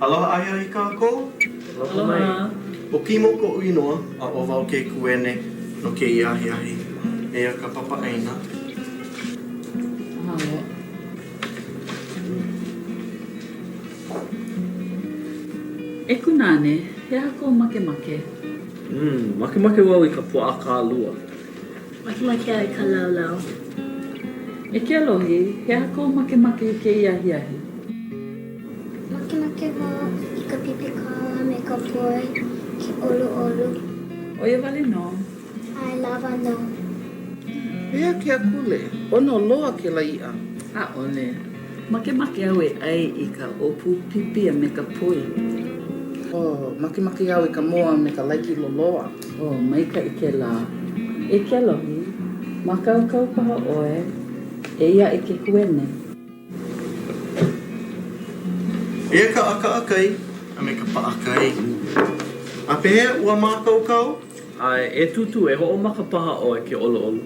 Aloha ahiahi kākou. Aloha mai. ʻO Kimo koʻu inoa, a ʻo wau ke kuene no kēia ahiahi. Eia ka papa ʻaina. Mahalo. E Kunāne, he aha kou makemake? Umm, makemake wau i ka puaʻa kālua. Makemake au i ka laulau. E Kealohi, he aha kou makemake i kēia ahiahi? Makemake wau i ka pipi kala me ka poi, ke ʻoluʻolu. ʻO ia wale nō. ʻAe, lawa nō. Pehea ke akule? ʻOno loa kēlā iʻa. ʻAʻole. Makemake au e ʻai i ka ʻōpū pipi a me ka poi. Oh, makemake au i ka moa me ka laiki loloa. Oh, maikaʻi kēlā. E Kealohi, mākaukau paha ʻoe, eia aʻe ke kuene. Eia ka ʻakaʻakai a me ka paʻakai. A pehea ua mākaukau? ʻAe, e Tūtū, e hoʻomaka paha ʻoe ke ʻoluʻolu.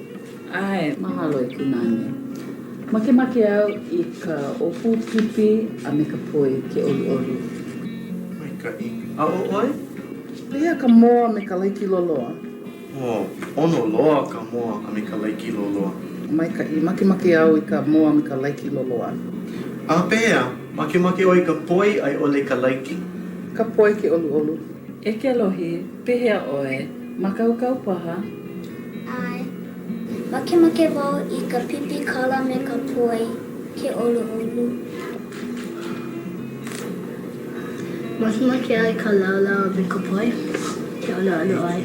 ʻAe, mahalo e Kunāne. Makemake au i ka ʻōpū pipi a me ka poi ke ʻoluʻolu. Maikaʻi. A ʻo ʻoe? Pehea ka moa me ka laiki loloa? Oh, ʻono loa ka moa a me ka laiki loloa. Maikaʻi. Makemake au i ka moa me ka laiki loloa. A pehea, makemake ʻoe i ka poi a i ʻole ka laiki? Ka poi ke ʻoluʻolu. E Kealohi, pehea ʻoe? Mākaukau paha? ʻAe. Makemake wau i ka pipi kala me ka poi, ke ʻoluʻolu. Makemake au i ka laulau a me ka poi, ke ʻoluʻolu ʻae.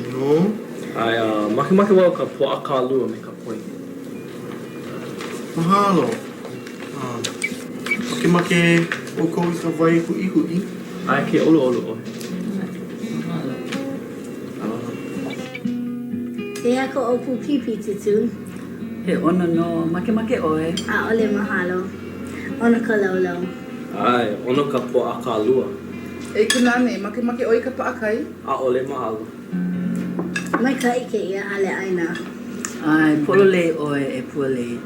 ʻAe, a makemake wau ka puaʻa kālua me ka poi. Mahalo. Makemake ʻoukou i ka wai huʻihuʻi? ʻAe, ke ʻoluʻolu ʻoe. Mahalo. Aloha. Pehea ka ʻōpū pipi, Tūtū? He ʻono nō. Makemake ʻoe? ʻAʻole, mahalo. ʻOno ka laulau. ʻAe, ʻono ka puaʻa kālua. E Kunāne, makemake ʻoe i ka paʻakai? ʻAʻole, mahalo. Maikaʻi kēia hale ʻaina. ʻAe, pololei ʻoe e Pualei.